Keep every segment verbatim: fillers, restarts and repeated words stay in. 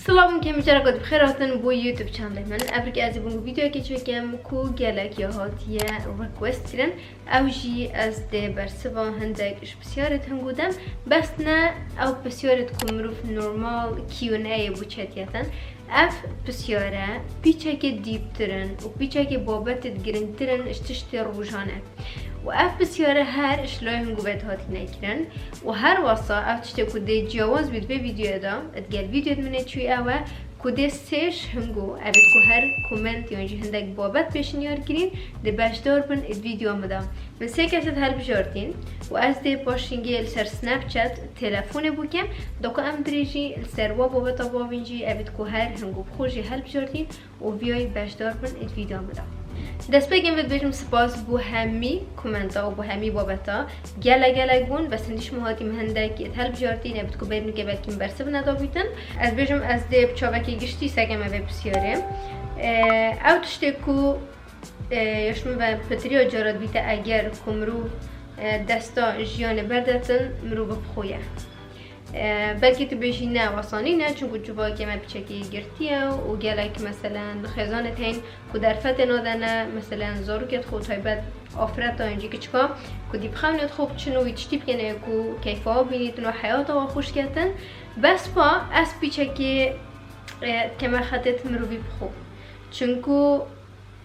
Silav û kemî cara ku bi xêr hatin bo YouTube channelê min. Evrikê ez ê bo hingû videoyekê çêkim ku gelek ya hatiye request kirin. Ew jî ez dê bersiva hindek ji pisyarê hingû dem. Bes ne ew pisyarê ku mirov normal Q and A yê bo çetiyetin. Ev pisyare pîçekê dîptir in û pîçekê babetê girîngtir in ji tiştê rojane. Û ev pisyare her ji layê hingû ve dihatîne kirin û her wesa ev tiştê ku dê ciyawaz bî di vê vîdeoyê de, di gel vîdeoyê min ê çûyî ew e ku dê sê ji hingû, ev ê ku her koment yan jî hindek babet pêşniyar kirîn, dê beşdar bin di vîdeoya min de. Min sê kesê hilbijartîn û ez dê paşingê li ser Snapchat telefonê bûkem, da ku em dirê jî li ser wa babeta bavîn jî ev ê ku her hingû bi xwe jî hilbijartîn û viyayî beşdar bin ê vîdeoya min de. Destpêkê min dibêjim spas bo hemî komenta û bo hemî babeta. Gelek gelek bûn, bes hindî ji min hatî min hindek êt hilbijartî, nebit ku bêrnûkê belkî min bersiv nedabîtin. Ez bêjim ez dê bi çavekî giştî sekem evê pisyarê. Ew tiştê ku, e, ya ji min ve pitiriya cara dibîte eger ku mirov, e, desta jiyanê berdetin, mirov bi xwe ye. E, belkî tu bêjî ne, wesa nîne, çunku civakê me piçekî girtî ye û gelek, meselen, xêzanê heyîn ku derfetê nadene, meselen, zarokê xwe taybet afreta yan jî kiçika ku dî bi xewnê xwe biçin û wî tiştî bikene ku keyfa bînîtin û heyata xwe xweş ketin. Bes pa ez piçekî, e, keme xetê mirovî bi xwe. Çunku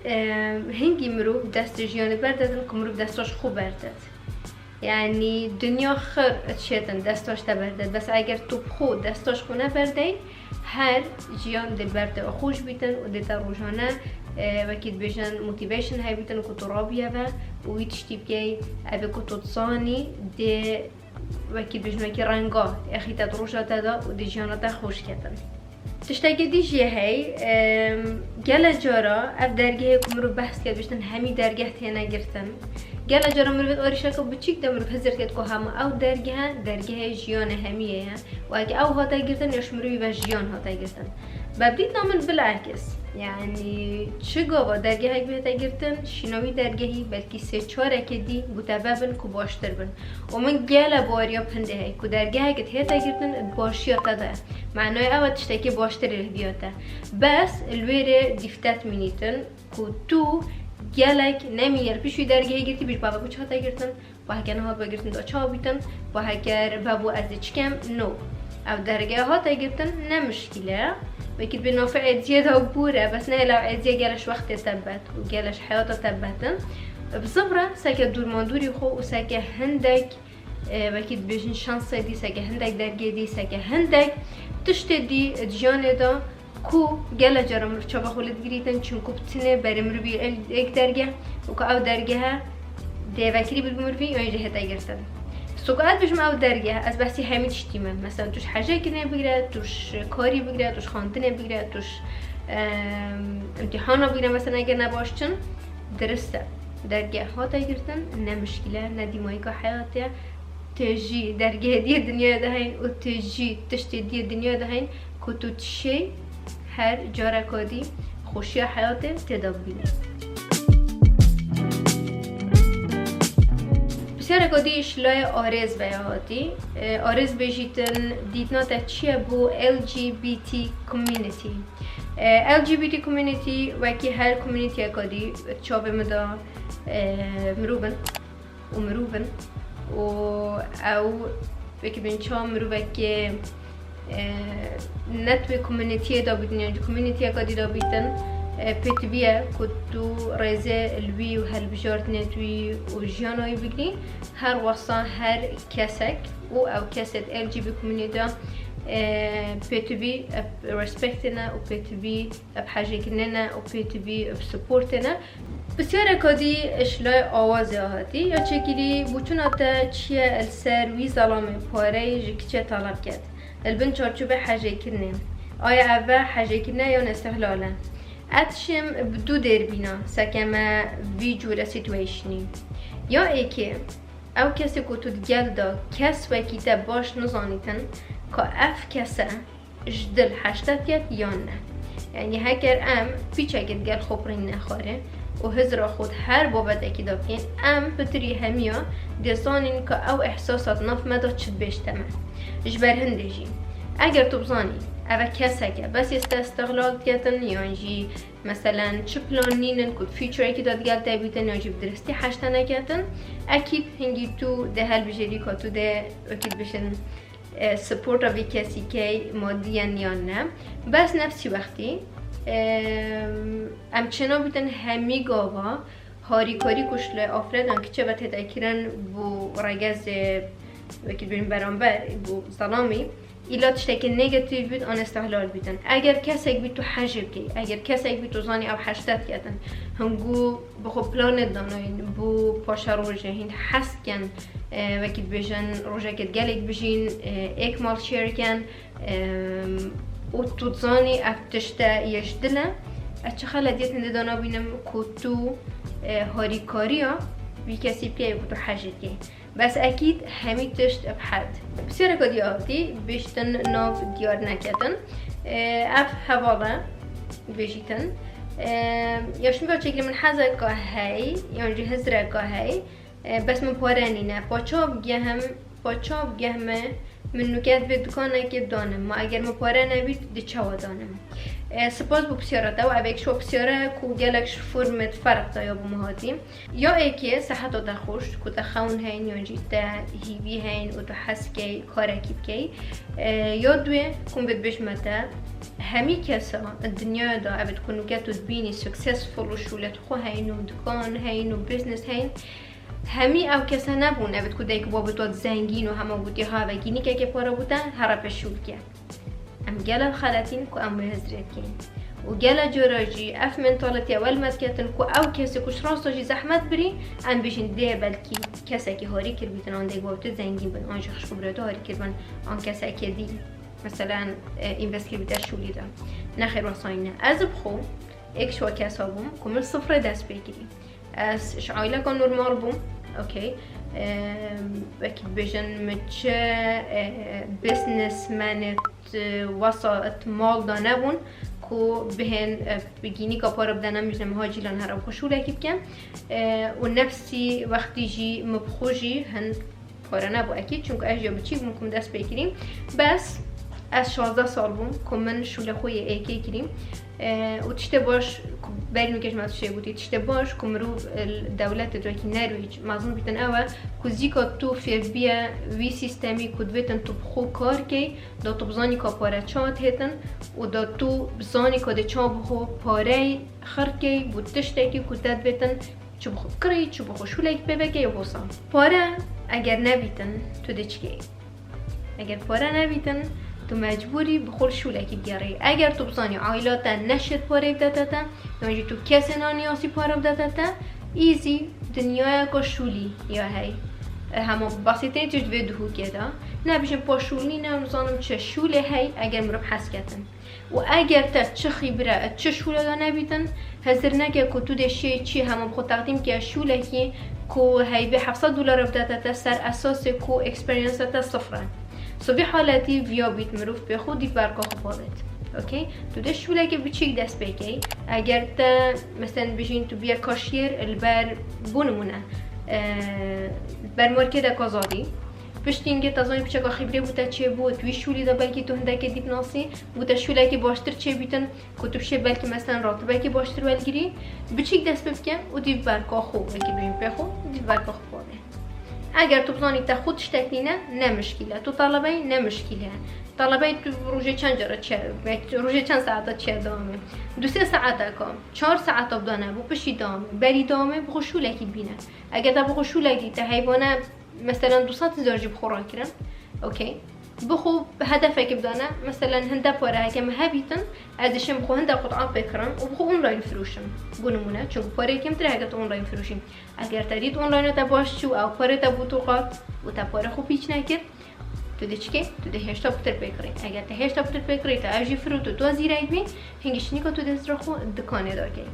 Em, hingî mirov dest ji jiyanê berdetin ku mirov desta ji xwe berdet. Yanî dinya xir dişêtin desta ji te berdet. Bes eger tu bi xwe desta ji xwe neberdey, her jiyan dê ber te xweş bîtin û dê te rojane, e, wekî dibêjin motivation hebîtin ku tu rabiye ve û wî tiştî bikey, ev ê ku tu dizanî dê wekî dibêjin wekî renga êxî te di roja te de û dê jiyana te xweş ketin. Tiştekî dî jî hey, em, gele cara ev dergehê ku mirov behs dike, dibêjin hemî dergeh têne girtin. Gele cara mirov êt arîşeke biçîk de mirov hizir dike ku hema ew dergeh, dergehê jiyanê hemiyê ye. Û heke ew hate girtin, ya ji mirovî ve jiyan hate girtin. Be bi dîtina min bilekis. Yanî çi gava dergehek bihête girtin, şîna wî dergehî belkî sê çarekê dî bûte vebin ku baştir bin. Û min gele baweriya pindê heye ku dergehek dihête girtin di başiya te de. Manaya ew e tiştekî baştirê li hêviya te. Bes li wê rê dîfte dimînîtin ku tu gelek nemîne li pişt wî dergehê girtî, bî ji bava ku çi hate girtin, ba heke niha bigirtin da çawa bîtin, ba heker vebû ez dê çikem, no. Ew derge hate girtin, ne mişkîl e. Wekî dibê nafê êziyê de bûre, bes ne hêla êziye gele ji wextê te bet û gele ji heyata te betin. Bi zivre seke dûrmandûrî xwe û seke hindek, e, wekî dibêjin şansê dî, seke hindek dergê dî, seke hindek tiştê dî di jiyanê de ku gele cara mirov çava xwe lê digirîtin, çunku bi tinê berê mirovî êk derge û ku ew dergehe dê vekirî bi mirovî yan jî hête girtin. So ku ez dibêjim ew dergeh, ez behsî hemî tiştî me. Mesela tu ji hejê kirinê bigire, tu ji karî bigire, tu ji xandinê bigire, tu ji, em, îmtîhana bigire, mesela eger ne baş çin, dirist e. Dergeh hate girtin, ne mişkîl e, ne dîmayîka heyatê ye. Tê jî dergehê diyê dinyayê de heyn û tê jî tiştê diyê dinyayê de heyn ku tu dişêy her careka dî xweşiya heyatê tê de bibînî. Pisyareka dî ji layê Arêz ve ya hatî. E, Arêz bêjîtin dîtina te çi ye bo L G B T community? E, L G B T community wekî her communityeka dî çavê min de, e, mirov in û mirov in û ew wekî bin çawa mirovekê, e, ne tu wê communityê de bîtin yan jî communityeka dî de bîtin, e, pêtivî ye ku tu rêzê li wî û hilbijartinê wî û jiyana wî bigirî. Her wesa her kesek û ew kesê di L G B T community de, e, pêtivî, e, respectê ne û pêtivî, e, bi hejêkirinê ne û pêtivî, e, bi supportê ne. Pisyareka dî ji lay Awazê hatî ya çêkirî, bûçûna te çi ye li ser wî zelamê pareyê ji kiçê taleb ket? Li bin çarçovê hejêkirinê. Aya ev e hejêkirine yan îstihlal e? Ez dişêm bi du dêr bîna, seke me vî cûre situationî. Ya êkê, Ew kesê ku tu di gel de kes wekî te baş nizanîtin ka ev kese ji dil heşta ket yan ne. Yanî heker em pîçekê di gel xwe birînine xwarê û hizra xwe di her babetekî de bikên, em pitirî hemiya dê zanîn ka ew ehsasat nav me de çi dibêjte me. Ji ber hindê jî, eger tu bizanî ev e keseke bes ê te îstixlal diketin yan jî meselen çi plan nînin ku di futurekî de digel te bîtin yan jî bi diristî heşta neketin, ekîd hingî tu dê helbijêrî ka tu dê wekî dibêjin, e, supporta vê kesî key madiyen yan ne. Bes nefsî wextî, e, em çênabîtin hemî gava harîkarî ku ji li afredan kiçe ve tête kirin bo regezê wekî dibêjin beramber bo zelamî, îla tiştekî negatif bît an îstihlal bîtin. Eger kesek bî tu hejê bikey, eger kesek bî tu zanî ew heşta diketin, hingû bi xwe planê danayîn bo paşerojê, hîn hez dikin, e, wekî dibêjin rojekê di gelek bijîn, e, êk mal share ken, e, û tu dizanî ev tişte yê ji dil e, ez çi xeletiyê hindê de nabînim ku tu, e, harîkariya vî kesî bikey ku tu hejê dikey. Bes ekîd hemî tişt bi hed. Pirsiyareka dî hatî bêjtin nav diyar neketin. E, ev heval e, bêjîtin. E, ya şûnka çêkirî min hezeka hey, yan jî hizreka hey. E, bes min pare nîne. Paça bigehim, paça bigehme, min nûke divê dikanekê danim. Ma eger min pare nebît, di çawa danim? E, spas bo pisyara te û ev êk ji wan pisyara ku gelek ji formê di ferq de ya bo min hatî. Ya êkê seheta te xweş, ku te xewn heyn, yan jî te hîvî heyn û tu hez key karekî bikey. E, ya duê, ku min bê dibêjime te, hemî kesa di dinyaya de, ev ku nûke tu dibînî successful û şûlê xwe heyn û dikan heyn û business heyn, hemî ew kese nebûn, ev ku dayik û babê tu zengîn û hema gotî, ha, ve gînîkekê para bû te, here pê şûl ke. Em gela xeletîn ku em wê hizrê dikeyn. Û gela cara jî ev mentalîteya welmet ketin ku ew kesê ku ji rasta jî zehmet birî, em bêjin dê belkî kesekî harî kiribîtin, an dê gotî zengîn bin, an jî xişk û birê tu harî kiribin, an kesekê dî, meselen, e, învest kiribîte şûlî de. Nexêr, wesa nîne. Ez bi xwe êk ji wan kesa bûm ku min sifrê dest pê kirî. Ez ji aîleka normal bûm, okey. Em, wekî dibêjin min çi, e, businessmenê, e, wesa, e, mal de nebûn ku bihên, e, bi gînîka para bidene min, ji min ha cîlan here bi xwe şûlekî bikin. E, û nefsî wextî jî min bi xwe jî hin pare nebû ekîd, çunku ez jî biçîk bûm ku min dest pê kirî. Bes ez şazdeh sal bûm ku min şûlê xwe yê êkê kirî. E, û tiştê baş ku berî nûke ji me tiştê gotî, tiştê baş ku mirov, e, li dewletê wekî Nerwîc mezin bîtin ew e ku zîka tu fêr biye wî sîstemî ku divêtin tu bi xwe kar key, da tu bizanî ka pare çawa têtin û da tu bizanî ka dê çawa bi xwe parey xirkey bo tiştekî ku te divêtin çi bi xwe kirî, çi bi xwe şûlekî pê vekey û wisa. Pare eger nebîtin, tu dê çi key? Eger pare nebîtin, tu mecbûrî bi xwe şûlekî bigerî. Eger tu bizanî aîla te neşêt pareyê bidete te, yan jî tu kesê naniyasî pare bidete te, îzî dinyayeka şûlî ya hey. E, hema basîtirîn tişt vê duhûkê de. Nebêjin pa şûl nîne, nizanim çi, şûlê hey, eger mirov hez ketin. Û eger te çi xîbre, çi şûle de nebîtin, hezir neke ku tu dê şê çi hema bi xwe teqdîm ke şûlekî ku heyvê heft sed dolara bidete te ser esasê ku experience te sifir e. So vî haletî viya bît mirov pê xwe dî berka xwe bavêt. Okey? Tu dê şûleke biçîk dest pê key. Eger te, meselen, bijîn tu biye kaşiyêr li ber, bo nimûne, e, li ber marketeka zadî. Piştî hingê te zanî piçeka xîbrê bo te çêbû, tu wî şûlî de belkî tu hindekê dî binasî, bo te şûlekî baştir çêbîtin, ku tu bişê belkî meselen ratibekî baştir welgirî, biçîk dest pê bike û dîv berka xwe, wekî bêjin pê xwe, dîv berka xwe bavê. Eger tu bizanî te xwe tiştek nîne, ne mişkîl e. Tu telebeyî, ne mişkîl e. Telebeyî tu rojê çend cara çi, rojê çend saeta çi dewam e? Du sê saeteka, çar saeta bidane bo piştî dewam e, berî dewam e, bi xwe şûlekî bîne. Eger te bi xwe şûlek dî, te heyvane, meselen, du sed hezar jî bi xwe rakirin. Okey. Bi xwe hedefekê bidane, meselen, hinde pare heke min hebîtin, ez dişêm bi xwe hinde qut'a pê kirin û bi xwe online firoşim. Bo nimûne, çunku pareyê kêmtir e heke tu online firoşî. Eger te dît online te baş çû, ew parê te bû tu qat û te pare xwe pîç nekir, tu dê çi key? Tu dê hêşta pitir pê kirî. Eger te hêşta pitir pê kirî, te ev jî firot û tu zîrek bî, hingî şinîka tu dê hizra xwe dikanê de key.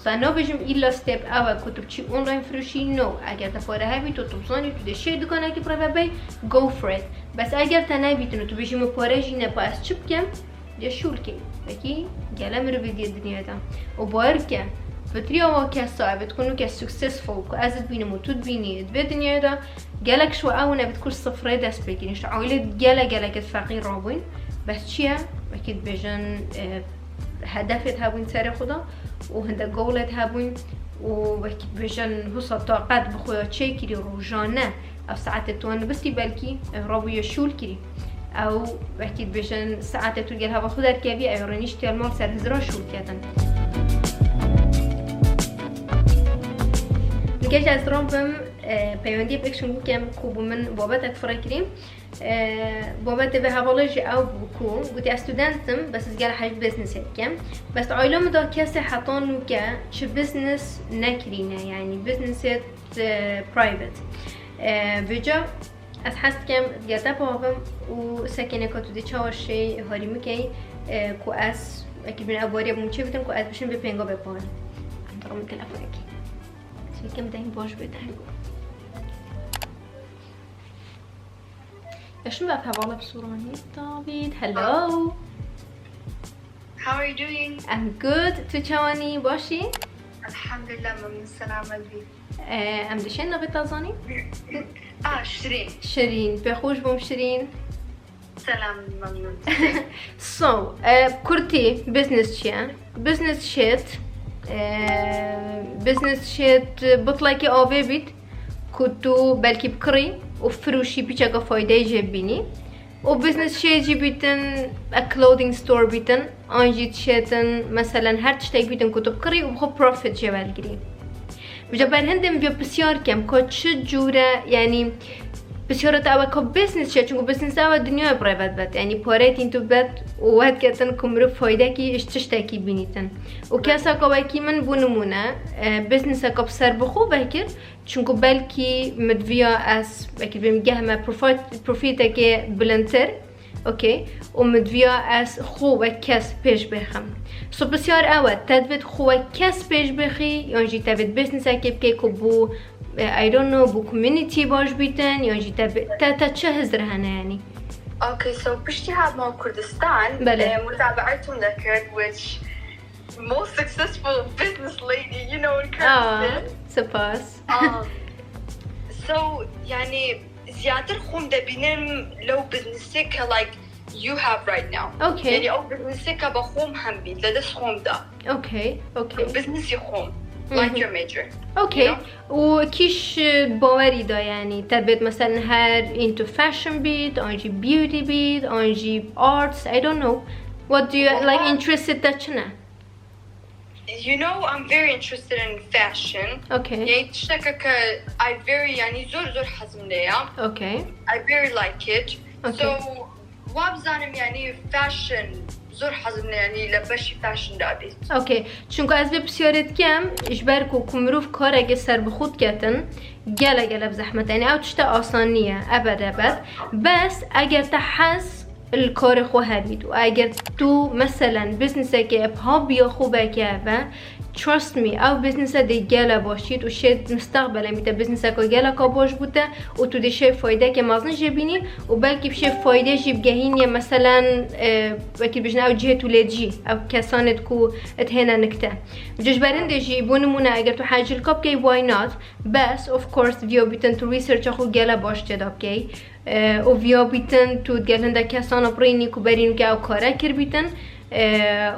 Te nabêjim îlla step ew e ku tu biçî online firoşî, no. Eger te pare hebî, tu, tu bizanî, tu dê şêy dukanekî bi rê ve bey, go for it. Bes eger te nebîtin û tu bêjî min pare jî ne, pa ez çi bikim? Dê şûl key. Wekî gele mirovê diye dinyayê de. Û bawer bike, fitriya wa kesa, ev ê dikun ke successful, ku ez dibînim û tu dibînî di vê dinyayê de, gelek ji we ew ne, ev ê dikun sifrê dest pê kirîn. Ji aîlê gele gelek feqîr rabûyn. Bes çi ye? Wekî dibêjin, e, hedefê hebûn serê xwe de û hinde goalê hebûn û wekî dibêjin husa taqet bi xwe ya çêkirî rojane. Ev saetê tu nivistî belkî, e, rabûye şûl kirî. Ew wekî dibêjin saetê tu gel heva xwe derkevî, ew rêniştiye li mal ser hizra şûl ketin. Li gel ez ram bim, e, peywendiyê pêk şûn bikim ku bû min babetek fireh kirî. Ee, babetê vê hevalê jî ew bû ku gotî, ez student im, bes ez gel hej businessê dikim. Bes di aîla min de kesê heta nûke çi business nekirîne, yanî businessê, e, private. Ee, vêca ez hez dikim digel te bavim û sekenê ka tu dê çawa şey harî min key, e, ku ez, wekî bin ev bariye bûm çê bidim ku ez bişim vê pênga bê parê. Em dirim telefonekî. Çêkim deng baş bê deng. Eşim ve hevala bi sûranî David. Hello. How are you doing? I'm good. Tu çawanî? Başî? Elhamdülillah, memnun selamet bî. Ee, em dişên navê te zanî? Ah, Şirîn. Şirîn. Pê xweş bûm Şirîn. Selam, memnun. So, e, kurtî, business çi ye? Business shit, e, business shit, bitlekî avê bît ku tu belkî bikirî û firûşî piçeka faydeyê jê bibînî. Û business shit jî bîtin, a clothing store bîtin, an jî tişêtin, meselen her tiştek bîtin ku tu bikirî û bi xwe profit jê wergirî. Vêca ber hindê min vê pisyar kem, ka çi cûre, yanî pisyara te ew e ka business çi ye? Çunku business ew e dinyayê bi rê ve dibet. Yanî pareyê tîn tu bibet û we diketin ku mirov faydekî ji tiştekî bînîtin. Û keseka wekî min bû nimûne, e, businesseka bi ser bi xwe vekir, çunku belkî min diviya ez, belkî bêm gehme profit-, profitekê bilindtir. Okey. Û min diviya ez xwe wek kes pêş bêxim. So pisyar ew e, te divêt xwe wek kes pêş bêxî, yan jî te divêt businessekê bikey ku bû, e, I don't know, bû community baş bîtin, yan jî te bi-, te, te çi hizir hene yanî? Okay, so piştî hatma Kurdistan, Belê. e, mutabeetûm dekir, which most successful business lady, you know, in Kurdistan. Aa, spas. Um, so, yani, ziyadtir xwem debînim lew businessê ke, like, you have right now. Okay. Yani, ew businessê ke be xwem hem bît, le dest xwem da. Okay, okay. Businessê xwem, like your major. Okay. You know? Û kîş bawerî da, yani, te bêt, meselen, her into fashion bît, an jî beauty bît, an jî arts, I don't know. What do you, like, interested te çi ne? You know, I'm very interested in fashion. Okay. Yani tişteke ke I very, yani zor zor hezim lê ya. Okay. I very like it. Okay. So, wa bizanim yani fashion zor hezim lê yani le beşî fashion da bît. Okay. Çunku ez vê pisyarê dikem, ji ber ku ku mirov kareke serbixwe diketin, gele gele bi zehmet. Yani ew tişte asan niye, ebed ebed. Bes eger te hez li karê xwe hebît û eger tu, meselen, businessekê bi habiya xwe veke ve, trust me, ew businesse dê gele baş ît û şê mistaqbelê mîte businesseka geleka baş bûte û tu dê şê faydeke mezin jê bînî û belkî bi şê fayde jî bigehînî, meselen, e, wekî bijne ew cihê tu lê dijî, ew kesanê ku it hêne nikte. Ji ber hindê jî, bo nimûne, eger tu hecilka bikey, why not? Bes, of course, viya bîtin tu researcha xwe gele baş tê de bikey. E, û viya bîtin tu digel hindek kesana birînî ku berîn ke ew kare kir bîtin. E,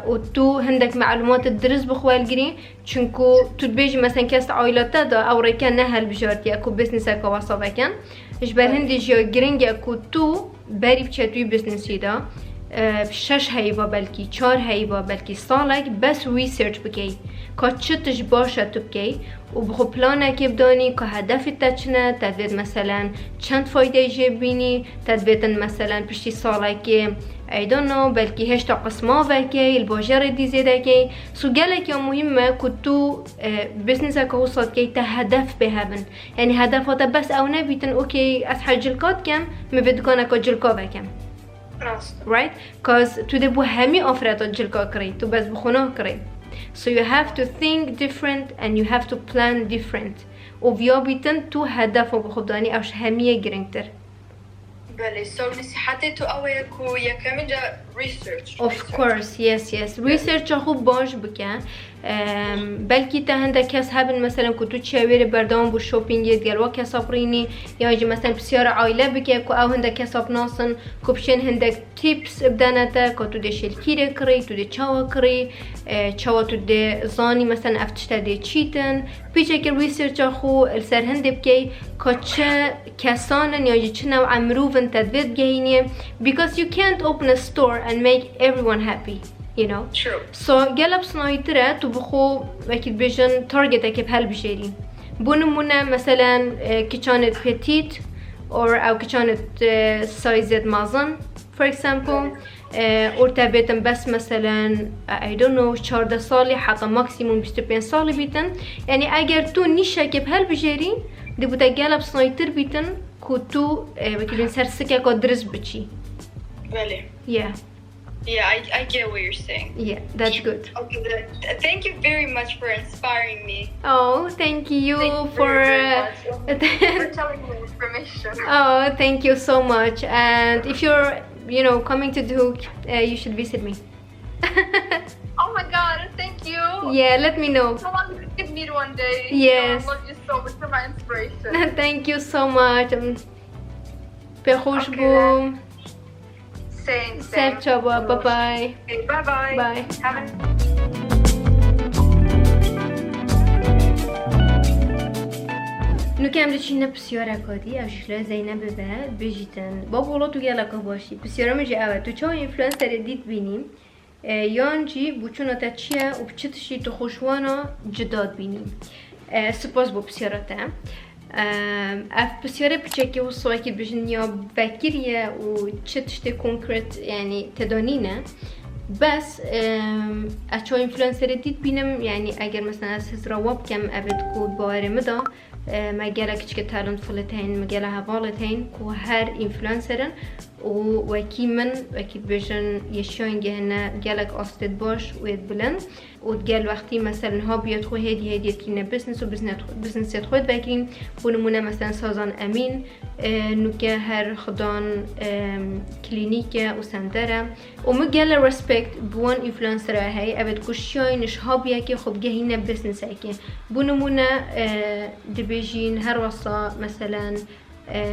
û tu hindek melumatê dirist bi xwe girî. Çunku tu dibêjî, meselen, kes di aîla te de ew rêke ne hilbijartiye ku businesseka wesa vekin. Ji ber hindê jî ya giring e ku tu berî biçe tu yî businessî de, e, şeş heyva, belkî çar heyva, belkî salek bes research bikey. Ka çi tişt baş e tu bikey û bi xwe planekê bidanî ka hedefê te çi ne, te divêt meselen çend faydeyê jê bibînî, te divêtin meselen piştî salekê, I don't know, belkî hêşta qisma vekey, li bajêrê dî zêde key. So gelek ya muhîm e ku tu, e, businesseke wisa dikey te hedef bê hebin. Yanî hedefa te bes ew nebîtin, okey, ez her cilka dikem, min vê dukaneka cilka vekem. Rast. Right? 'Cause tu dê bo hemî afreta cilka kirî, tu bes bi xwe nakirî. So you have to think different and you have to plan different. Û viya bîtin tu hedefa bi xwe danî, ew ji hemiyê giringtir. Belê, so nesihetê tu ew ye ku yekemîn ca research. Of course, yes, yes. Researcha xwe baş bike. Em, belkî te hindek kes hebin, meselen, ku tu çiye wê rê berdewam bû shoppingê, digel wa kesa birînî, yan jî, meselen, pisyara aile bike ku ew hindek kesa binasin, ku bişên hindek tips bidene te, ku tu dê şêlkîrê kirî, tu dê çawa kirî, e, çawa tu dê zanî, meselen, ev tişte dê çîtin. Pîçekî researcha xwe li ser hindê bikey, ka çi kesan in, yan jî çi new'a mirov in te divê digehînî, because you can't open a store and make everyone happy, you know? True. So, gelek bi sinayîtir e, tu bi xwe, wekî dibêjin, targetekê bi helbijêrî. Bo nimûne, meselen, e, kiçanê petît, or ew kiçanê, e, size mezin, for example, e, or te bêtin bes, meselen, I don't know, çardeh salî heta maksimum bîst û pênc salî bîtin. Yanî eger tu nîşekê bi helbijêrî, dê bo te gelek bi sinayîtir bîtin ku tu, e, wekî bin ser sikeka dirist biçî. Belê. Yeah. Yeah, I, I get what you're saying. Yeah, that's good. Okay, then, th- thank you very much for inspiring me. Oh, thank you Thank you for, very, very uh, much for telling me information. Oh, thank you so much. And if you're, you know, coming to Duhok, uh, you should visit me. Oh my God, thank you. Yeah, let me know. So long we could meet one day. Yes. I love you so much. You're my inspiration. Thank you so much. Um, pê xweş bû. Same, same. Ser çava, bye bye. Bye bye. Bye. Have a Nuke em diçîne pisyareka dî, ev ji Zeynebê ve, bêjîtin. Bab wela tu geleka baş î. Pisyara min jî ew e, tu çawa influencerê dî dibînî? E, yan jî bûçûna te çi ye û bi çi tiştî tu xwe ji wana cida dibînî? E, spas bo pisyara te. E, ev pisyarê piçekî wisa wekî dibêjin ya vekirî ye û çi tiştê konkret, yanî, têda nîne. Bes, e, ez çawa influencerê dî dibînim, yanî eger mesela ez hizra wa bikem, ev ê ku bawerê min da, e, me gelek kiçikê talentfulê tên, me gelek hevalê tên ku her influencer in û wekî min, wekî dibêjin, yeşiyên gehine gelek astê baş û yê bilind û digel wextî, meselen, hobiyê xwe hêdî hêdî tîne business û business-, businessê xwe divekirîn. Bo nimûne, meselen, Sazan Emîn, e, nuke her xudan, e, klînîk e û center e. Û min gele respect bi wan influencera heye, evet, ku şiyayîn ji hobiyekê xwe bigehîne businessekê. Bo nimûne, e, dibêjîn her wesa, meselen, e,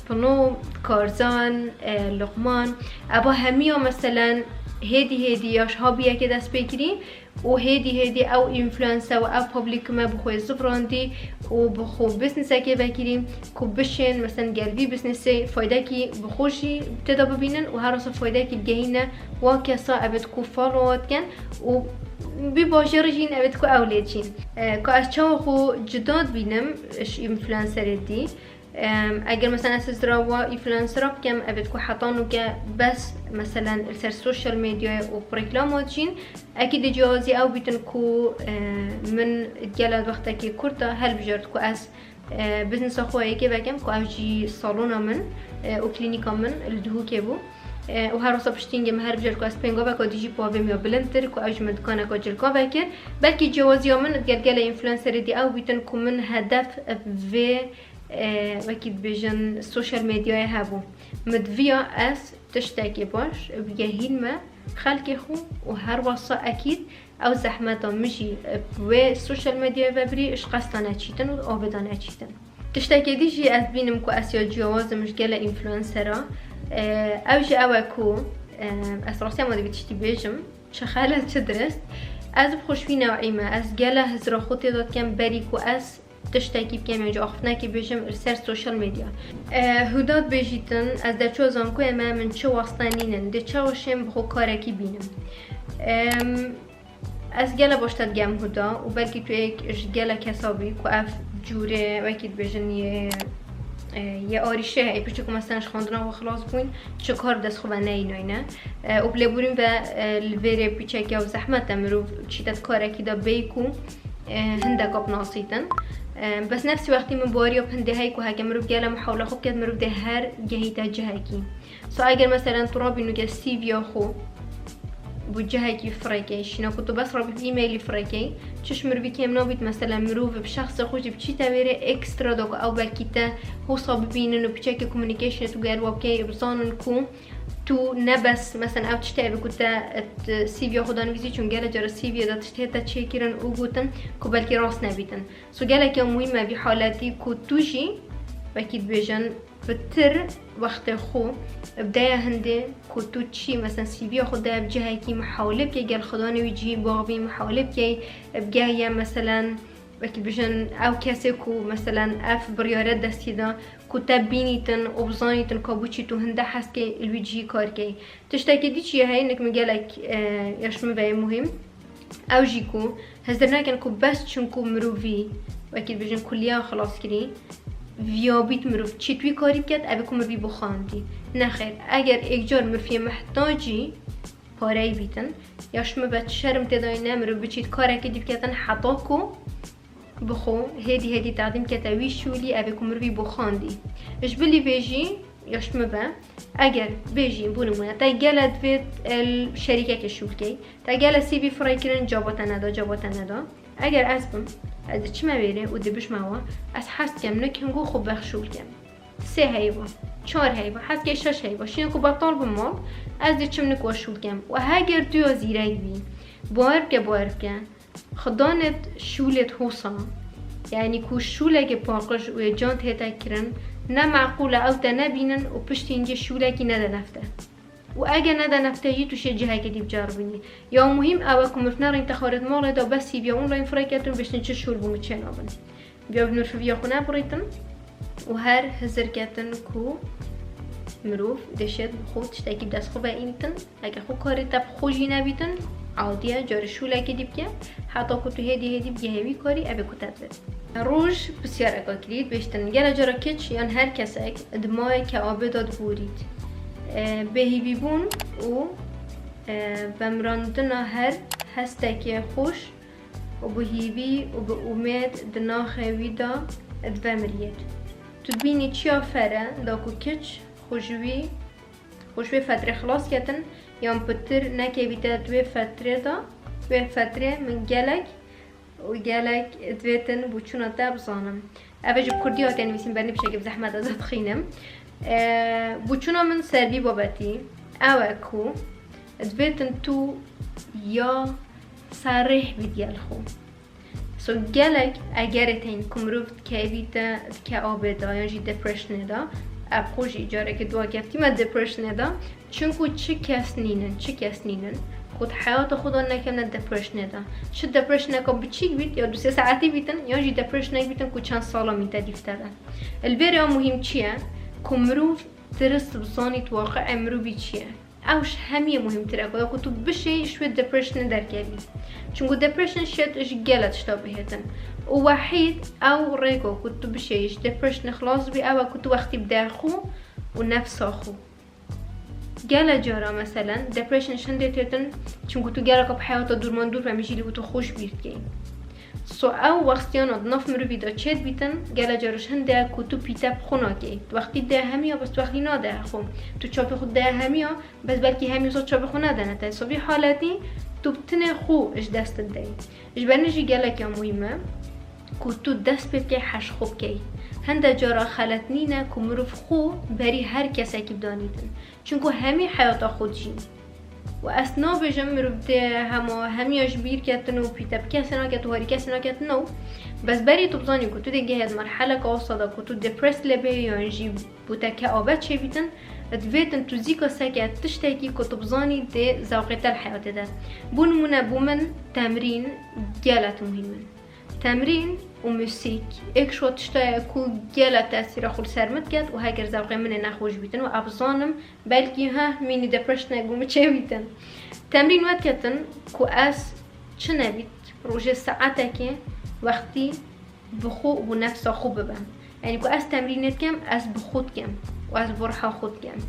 Pino, Karzan, e, Luqman, eva hemiya, meselen, hêdî hêdî ya ji hobiyekê dest pê kirî û hêdî hêdî ew influencer û ew publikume bi xwe zivirandî û bi xwe businessekê vekirî ku bişên, meselen, gel vî businessê faydekî bi xwe jî têda bibînin û her wisa faydekî bigehîne wa kesa, evet, ku follow dikin û vî bajêrê jî, evet, ku ew lê çîn. E, ku ez çawa xwe cida dibînim ji influencerê dî? Em, eger, meselen, ez hizra wa influencera bikem, evet, ku heta nuke bes, meselen, li ser social medyayê û bi reklama dijîn, ekî dê cihazî ew bîtin ku, e, min gele wextekê kurt de helbijart ku ez, e, biznesa xwe yekê vekem, ku ev jî salona min, e, û klînîka min li Duhokê bû. E, û her wisa piştî hingê min helbijart ku ez pêngaveka dî jî bi avêmiya bilindtir, ku ew ji min dikaneka cilka vekir. Belkî ciwaziya min digel gele influencerê dî ew bîtin ku min hedef vê, e, wekî dibêjin, social medyayê hebû. Min diviya ez tiştekê baş bigehînme xelkê xwe û her wesa ekîd ew zehmeta min jî, e, wê social medyayê ve birî ji qesta neçîtin û avê de neçîtin. Tiştekê dî jî ez dibînim ku ez ya ciyawaz im ji gele influencera. E, ew jî ew e ku, e, ez rastî ma divî tiştî bêjim, çi xelet, çi dirist. Ez bi xwe ji wî new'î me. Ez gele hizra xwe tê de dikem berî ku ez tiştekî bikem, yan jî axiftinekê bêjim li ser social media. E, Huda dibêjîtin, ez derçûya zankoyê me, min çi waste nînin, dê çawa şêm bi xwe karekî bînim? Em, ez gele baş te digem Huda û belkî tu yek ji gele kesa bî ku ev cûrê, wekî dibêjin, yê, e, yê arîşê heye, piçek ku, meselen, ji xwendina xwe xilas bûyn, çi kar dest xwe ve neyînayne. E, û bi lêborîn ve, e, li vêrê piçek ya zehmet e mirov çîte di karekî de bêy ku, e, hindeka binasîtin. E, bes nefsî wextî min baweriya bi hindê heye ku heke mirov gele mihawla xwe biket, mirov dê her gehîte cihekî. So eger, meselen, tu rabî nuke C V'ya xwe bo cihekî firêkey. Şîna ku tu bes rabî bi e-mailî firêkey, çiş mirovî kêm nabît, mesela mirov bi şexsê xwe jî biçîte wêrê, ekstra da ku ew belkî te hosa bibînin û piçekê communicationê tu gel wa bikey, bizanin ku tu ne bes, mesela ew tiştê ev ku te, e, C V'ya xwe danivîsî, çun gelek cara C V'yê de tiştê te çêkirin û gotin ku belkî rast nebîtin. So gelek ya muhîm e vî haletî ku tu jî, wekî dibêjin, pitir wextê xwe bideye hindê ku tu çi, mesela C V'ya xwe de bi cihekî mihawile bike gel xwedanê wî cihî baxvî mihawile bike, bigeye, mesela, wekî dibêjin, ew kesê ku, mesela, ev biryare destî da ku te bînîtin û bizanîtin ka bo çi tu hinde hez key li wî cihî kar key. Tiştekî dî çi ye heye, nik min gelek, e, ya ji min ve ye muhîm. Ew jî ku hizir nekin ku bes çinku mirovî, wekî dibêjin, kuliya xilas kirî, viya bît mirov çi tu wî karî biket, ev ê ku mirovî bixwandî. Nexêr, eger êkcar miroviyê mihtacî pareyî bîtin, ya ji min ve şerm tê dayî ne mirov biçît karekê dî biketin heta ku bi xwe hêdî hêdî tadîm kete wî şûlî, ev ê ku mirovî bixwandî. Ji bilî vê jî ya ji min ve, eger bêjî, bo nimûne, te gele divêt li şerîkekê şûl key, te gele C V firê kirin, caba te neda, caba te neda. Eger ez bim, ez diçime wêrê û dibijme we, ez hez dikem nik hingo xwe bex şûl kem. Sê heyva, çar heyva, hez key şeş heyva, şîne ku betal bim mal, ez diçim nik we şûl kem. Û heger tu ya zîrek bî, bawer bike, bawer bike, Xidanê şûlê hosa, yanî ku şûlekê paqij û yê can tê te kirin, ne meqûl e ew te nebînin û piştî hingê şûlekî nede nefte. Û eger nede nefte jî tu şê cihekê dî biceribînî. Ya muhîm ew e ku mirov nerîn te xwarê di malê de bes C V'ya online firê ketin bêştin çi şûl bû min çê nabin. Vêya bi mirfiviya xwe nebirîtin û her hizir ketin ku mirov dişêt bi xwe tiştekî bi dest xwe ve înîtin. Heke xwe karê te bi xwe jî nebîtin, adiye carê şûlekê dî bike, heta ku tu hêdî hêdî bigehê wî karî, ev ê ku te divêt. Roj pisyareka kirî, dibêjtin, gele cara kiç yan her kesek di mayê ke abê de diborît. E, bêhîvîbûn û, e, vemirandina her hestekê xweş û bi hîvî û bi umêd di naxê wî de divemiriyêt. Tu dibînî çiya fere da ku kiç xwe ji wî, xwe ji wê fetrê xilas ketin yan pitir nekevîte di wê fetrê de, wê fetrê min gelek û gelek divêtin bo çûna te bizanim. Ev ê ji bi kurdî hatiye nivîsîn, ber nî piçekê bi zehmet ez dixînim. E, bo çûna min ser vî babetî ew e ku divêtin tu ya serrêh bî digel xwe. So gelek egerê tên ku mirov dikevîte, dike abê de yan jî depressionê de, ev xwe jî carekê dua keftî me depressionê de, çinku çi kes nînin, çi kes nînin ku di heyata xwe de nekevne depressionê de. Çi depressioneka biçîk bît ya du sê saetî bîtin, yan jî depressionek bîtin ku çend sala mîte dîf te de. Li vê rêya muhîm çi ye? Ku mirov dirist bizanît waqi'ê mirovî çi ye. Ew ji hemiyê muhîmtir e, ku ku tu bişêyî ji wê depressionê derkevî. Çinku depression şêt ji gelek tişta bihêtin. Û wehîd ew rêka ku tu bişêyî ji depressionê xilas bî, ew e ku tu wextî bide xwe û nefsa xwe. Gelek cara, meselen, depression ji hindê têtin, çinku tu geleka bi heyata dûrman dûr ve mijîlî û tu xwe ji bîr dikeyî. So ew wextiyana di nav mirovî de çêdibîtin, gelek cara ji hindê ku tu pîte bi xwe nakeyî. Tu wextî dê hemiya, bes tu wextî nade xwe. Tu çavê xwe dê hemiya, bes belkî hemiya sa çavê xwe nedene te. So vî haletî tu bi tinê xwe ji dest dideyî. Ji ber jî gelek ya muhîm e ku tu dest pê bikey, heş xwe bikey. Hinde cara xelet nîne ku mirov xwe berî her kesekî bidanîtin. Çinku hemî heyata xwe dijîn. Û ez nabêjim mirov dê hema hemiya ji bîr ketin û pîte bi kesê naket û harî kesê naket, no. Bes berî tu bizanî ku tu dê gehê di merheleka wisa de ku tu depressed lê bê yan jî bo te ke abe çêbîtin, divêtin tu zîka seke tiştekî ku tu bizanî dê zewqê te li heyatê de. Bo nimûne bo min temrîn gelek muhîm in. Temrîn û musîk êk ji wan tişta ye ku gelek tesîra xwe li ser min diket û heger zewqê min ê nexweş bîtin û ez bizanim belkî heh mînî depressionek bo min çêbîtin. Temrîn wê diketin ku ez çi nebît rojê saetekê wextî bi xwe û bi nefsa xwe bibim. Yanî ku ez temrînê dikim, ez bi xwe dikim û ez bi ruha xwe dikim.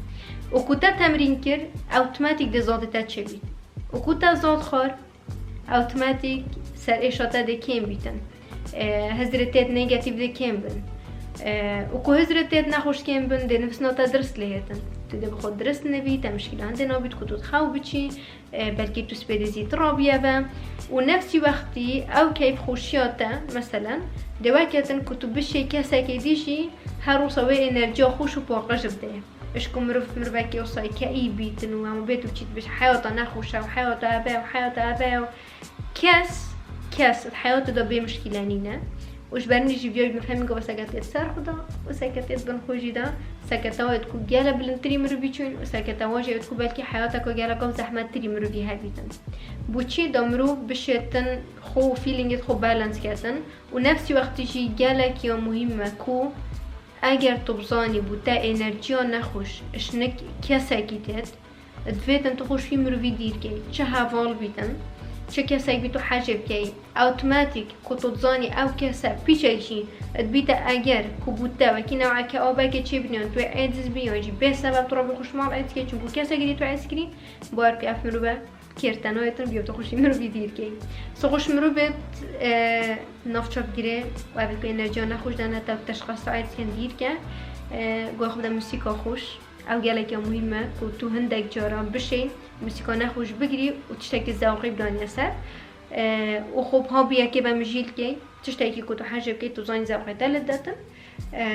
Û ku te temrîn kir, awtomatîk dê zadê te çêbît. Û ku te zad xwar, awtomatîk serêşa te dê kêm bîtin. E, hizrê te yê negatîf dê kêm bin. E, û ku hizrê te yê nexweş kêm bin, dê nivîsna te dirist lê hêtin. Tu dê bi xwe dirist nebî, te mişkîla hindê nabît ku tu dixew biçî, e, belkî tu spêdê zî tu rabiyeve. Û nefsî wextî ew keyfxweşiya te, meselen, dê weketin ku tu bişê kesekê dî jî her wisa wê enerjiya xweş û paqij bidê. Ji ku mirov, mirovekî wisa keî bîtin û hemû bê tu çî dibiş heyata nexweş e û heyata ev e û heyata ev e û kes, kes di heyatê de bê mişkîle nîne. Û ji ber nî jî vîya min fehmî ku seke tê ser xwe de û seke tê di bin xwe jî de, seke tewayê ku gele bilindtirî mirovî çûn û seke tewa jî ku belkî heyateke gelek zehmettirî mirovî hebîtin. Bo çi da mirov bişêtin xwe û feelingê xwe balance ketin û nefsî wextî jî gelek ya muhîm e ku eger tu bizanî bo te enerjiya nexweş ji nik kesekî têt, divêtin tu xwe ji wî mirovî dîr key. Çi heval bîtin, çi kesek bî tu hejê bikey, awtomatîk ku tu dizanî ew kese piçek jî dibîte eger ku bo te wekî neweke abeke çêbîne yan tu wê aciz bî yan jî bê sebeb tu rabî xwe ji mal aciz key, çunku kesekî dî tu aciz kirî, bawer bike ev mirove kêr te nayêtin, bîya tu xwe ji wî mirovî dîr key. So xwe ji mirovê, e, navçak girê û ev ku enerjiya nexweş dane te, teşxas aciz ken dîr ke, e, guya xwe bide musîka xweş. Ew gelek ya muhîm e ku tu hindek caran bişê, musîka nexweş bigirî û tiştekî zewqî bidaniye ser. E, û xwe biha bi yekê ve mijîl key, tiştekî ku tu hejê bikey, tu zanî zewqê te li detin. E,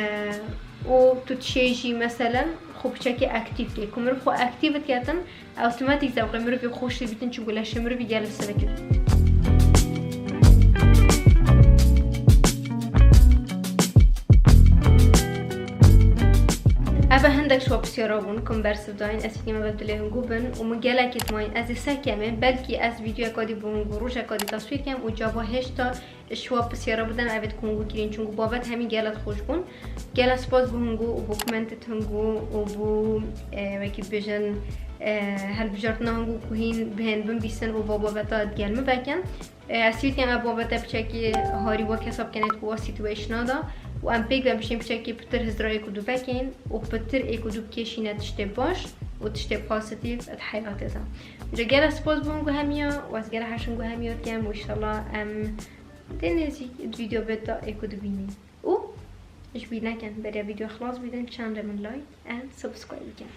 û tu dişê jî, meselen, xwe piçekî aktîf key. Ku mirov xwe aktîf diketin, awtomatîk zewqê mirovî xweş dibîtin, çunku leşê mirovî gelek silik dibît. Eve hindek şiwa pisyara bûn ku min bersiv dayîn, ez hîkî me ve dilê hingû bin û min gelekî dimayîn ez ê sekemê, belkî ez vîdyoyeka dî bo hingû rojeka dî teswîr kem û caba hêşta şiwa pisyara bidim, evêt ku hingû kirîn, çunku babet hemî gelek xweş bûn. Gelek spas bo hingû û bo komentêt hingû û bo, e, wekî bêjin, e, helbijartina hingû ku hîn bihên binbîsin û va babeta digel min vekin. E, ez hîvî dikim ev babete piçekî harî wa kesa bikenêt ku wa situation da û em pêk ve bişên piçekî pitir hizra ê ku du vekên û pitir ê ku du bikêşîne tiştê baş û tiştê pozîtîf di heyatê de. Ji gelek spas bo hingû hemiya û ez gelek hej hingû hemiya dikim û înşallah em tê nêzîk di vîdeo bê de ê ku dibînîn. Û ji bîr nekin, beriya vîdeo xilas bînin, çend re min like and subscribe bikin.